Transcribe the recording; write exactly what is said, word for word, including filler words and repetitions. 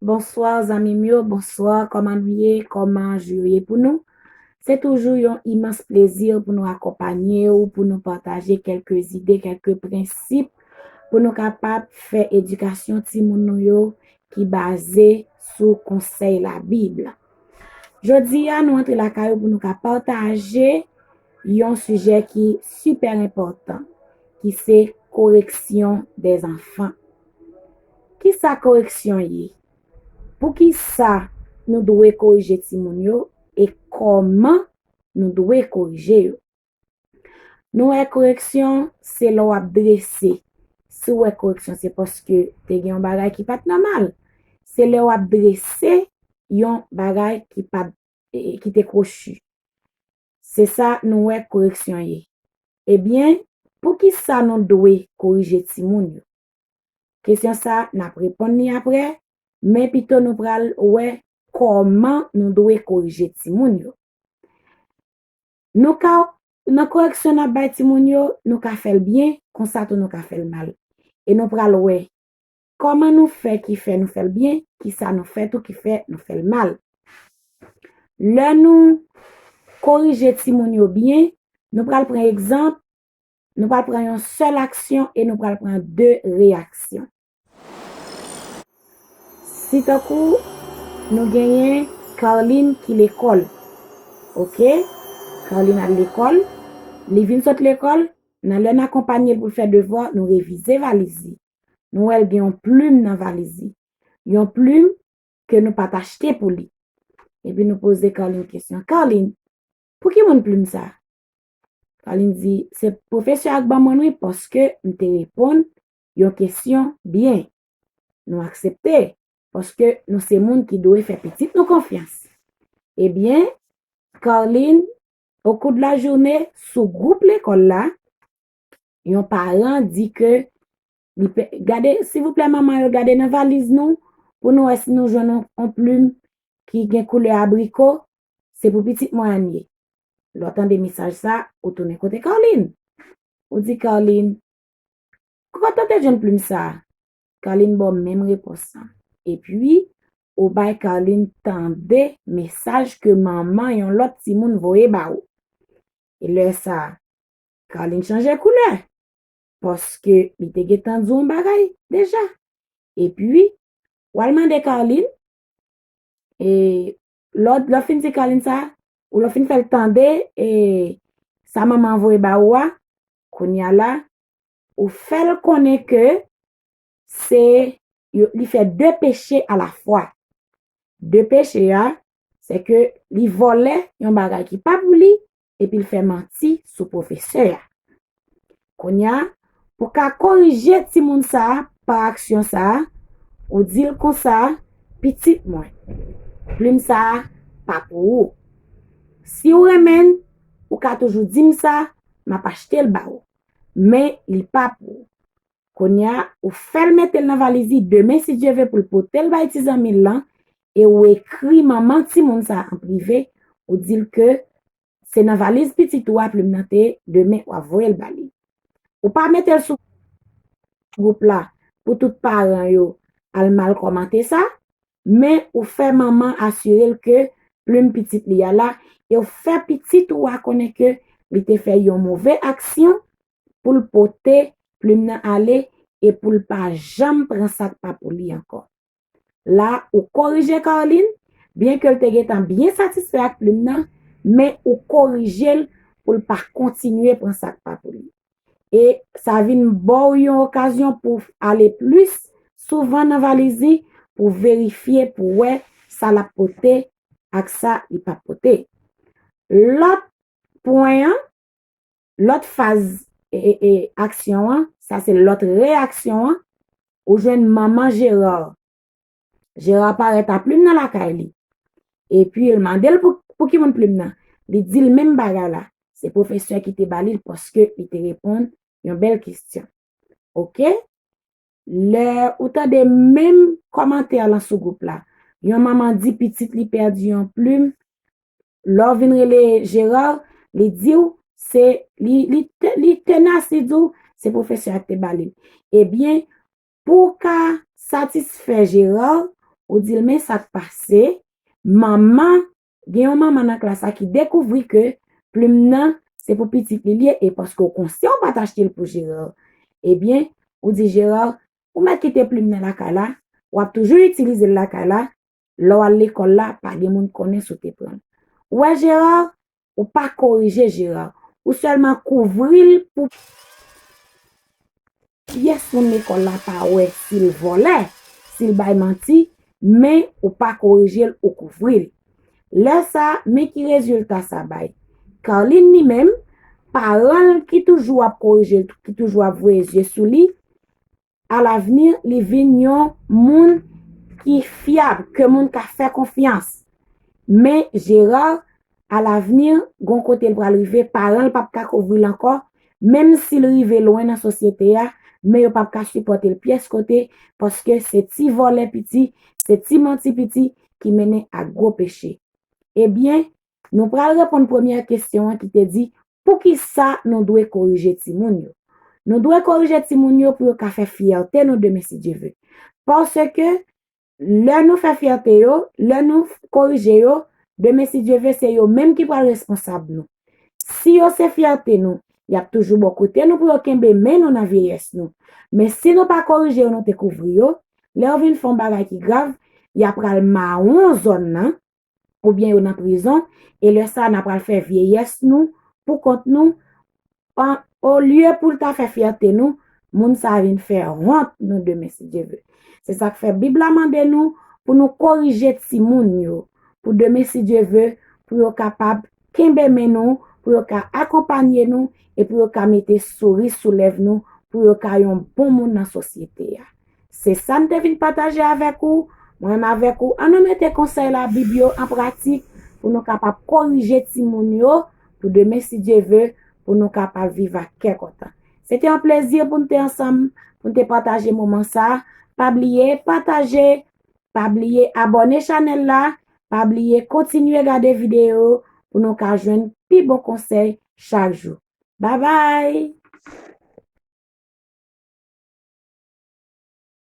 Bonswa, zanmi m yo, bonswa, kòman nou ye, kòman jou yo ye pou nou? Se toujou yon imans plezi pou nou akonpanye w, pou nou pataje kèlke zide, kèlke prensip, pou nou kapab fè edikasyon timoun nou yo ki baze sou konsèy Labib. Jodi a, nou antre lakay ou pou nou ka pataje yon sijè ki sipè enpòtan, ki se koreksyon dèzanfan. Kisa koreksyon ye? Poukisa nou dwe korije timoun yo e kòman nou dwe korije yo? Nou wè koreksyon se lè w ap drese. Si w wè koreksyon se paske te gen yon bagay ki pa t nòmal. Se lè w ap drese yon bagay ki pa t, e, ki te kwochi. Se sa nou wè koreksyon ye. Ebyen, poukisa nou dwe korije timoun yo? Kesyon sa a, n ap reponn li apre, men pito nou pral wè kòman nou dwe korije timoun yo. Nou ka, nan koreksyon n ap bay timoun yo, nou ka fè l byen, konsa tou nou ka fè l mal. E nou pral wè kòman nou fè ki fè nou fè l byen, kisa nou fè tou ki fè nou fè l mal. Lè nou korije timoun yo byen, nou pral pran egzanp, nou pral pran yon sèl aksyon e nou pral pran de reyaksyon. Si tankou nou genyen Carline ki lekòl, oke? Carline al lekòl, li vin sot lekòl, nan lè n akonpanye l pou l fè devwa, nou revize valiz li. Nou wè l gen yon plim nan valiz li. Yon plim ke nou pa t achte pou li. Epi nou poze Carline kesyon, Carline, pou ki moun plim sa a? Carline di, se pwofesè a k ban mwen l wi, paske m te reponn yon kesyon byen. Nou aksepte, paske nou se moun ki dwe fè pitit nou konfyans. Ebyen, Carline, au cours de la journée, sou gwoup lekòl la, yon paran di ke li pe, gade, silvouplè, manman yo, gade nan valiz nou, pou nou wè si nou jwenn yon, yon plim ki gen koulè abriko, se pou pitit mwen an ye. Lè w tande mesaj sa, ou tounen kote Carline. Ou di Carline, kote w te jwenn plim sa a? Carline ba w menm repons lan. Epi, ou bay Carline tande mesaj ke manman yon lòt timoun voye ba ou. E lè sa a, Carline chanje koulè. Paske li te gentan di w yon bagay deja. Epi, w al mande Carline, e lè w, lè w fin di Carline sa, ou lè w fin fè l tande, e sa manman an voye ba ou a, kounye a la, ou fè l konnen ke se, yo, li fè de peche alafwa. De peche a, se ke li vòlè yon bagay ki pa pou li, epi l fè manti sou pwofesè a. Kounye a, pou ka korije timoun sa a pa aksyon sa a, ou di l konsa, pitit mwen, plim sa a pa pou ou. Si w renmen l, ou ka toujou di m sa, m ap achte l ba ou. Men li pa pou ou. Kounye a, ou fè l mete l nan valiz li, demen, si Dye ve, pou l pote l bay ti zanmi l lan, e ou ekri manman timoun sa a an prive, ou di l ke se nan valiz pitit ou a plim nan te ye, demen w ap voye l ba li. Ou pa mete l sou gwoup la pou tout paran yo al mal kòmante sa, men ou fè manman asire l ke plim pitit li a la, e ou fè pitit ou a konnen ke li te fè yon move aksyon pou l pote plim nan ale e pou l pa janm pran sa k pa pou li ankò. La, ou korije Carline, byenke l te gentan byen satisfè ak plim nan, men ou korije l pou l pa kontinye pran sa k pa pou li. E sa vin ba w yon okazyon pou w ale plis souvan nan valiz li, pou w verifye, pou w wè sa l ap pote ak sa li p ap pote. Lòt pwen an, lòt faz, e, e, e, aksyon an, sa se lòt reyaksyon an, ou jwenn manman Gérard. Gérard parèt a plim nan lakay li. Epi l mande l pou, pou ki moun plim nan. Li di l menm bagay la. Se pwofesè ki te ba li l paske li te reponn yon bèl kesyon. Oke? Lè ou tande menm kòmantè lan sou gwoup la, yon manman di pitit li pèdi yon plim, lè w vin rele Gérard, li di w se, li, li, te- li tenas, li di w se pwofesè a ki te ba li l. Ebyen, pou w ka satisfè Gérard, Ou di l, men sa k pase, manman, gen yon manman nan klas la ki dekouvri ke plim nan se pou pitit li l ye, e paske w konsyan w pa t achte l pou Gerard. Ebyen, ou di Gerard, ou mèt kite plim nan lakay la, w ap toujou itilize l lakay la, lè w al lekòl la, pa gen moun konnen si w te pran l. Ou wè Gerard, ou pa korije Gerard, ou sèlman kouvri l pou pyès moun lekòl la pa wè si l vòlè, si l bay manti, men ou pa korije l, ou kouvri l. Lè sa, men ki rezilta sa bay. Carline li menm, paran l ki toujou ap korije l, ki toujou ap voye zye sou li, alavni, li vin yon moun ki fyab, ke moun ka fè konfyans. Men Gerard, alavni, gon kote l pral rive, paran l p ap ka kouvri l ankò, menm si l rive lwen nan sosyete a, men yo p ap ka sipòte l pyès kote, paske se ti vòlè piti, se ti manti piti ki mennen ak gwo peche. Ebyen, nou pral reponn premyè kesyon an ki te di, poukisa nou dwe korije timoun yo? Nou dwe korije timoun yo pou yo ka fè fyète nou demen si Dye ve. Paske lè nou fè fyète yo, lè nou korije yo, demen si Dye ve, se yo menm ki pral responsab nou. Si yo se fyète nou, y ap toujou bò kote nou pou yo kenbe men nou nan vyeyès nou. Men si nou pa korije yo, nou te kouvri yo, lè yo vin fè yon bagay ki grav, y ap pral mawon zòn nan, oubyen yo nan prizon, e lè sa a, n a pral fè vyeyès nou pou kont nou, an, olye pou l ta fè fyète nou, moun sa a vin fè wont nou demen, si Dye ve. Se sa k fè Bib la mande nou pou nou korije timoun yo, pou demen, si Dye ve, pou yo kapab kenbe men nou, pou yo ka akonpanye nou, e pou yo ka mete souri sou lèv nou, pou yo ka yon bon moun nan sosyete a. Se sa m te vin pataje avèk ou. Mwen menm avèk ou, ann nou mete konsèy Labib yo an pratik pou nou kapab korije timoun yo, pou demen, si Dye ve, pou nou kapab viv ak kè kontan. Se te yon plezi pou n te ansanm, pou n te pataje moman sa a. Pa bliye pataje, pa bliye abòne chanèl la, pa bliye kontinye gade videyo pou nou ka jwenn pi bon konsèy chak jou. Babay!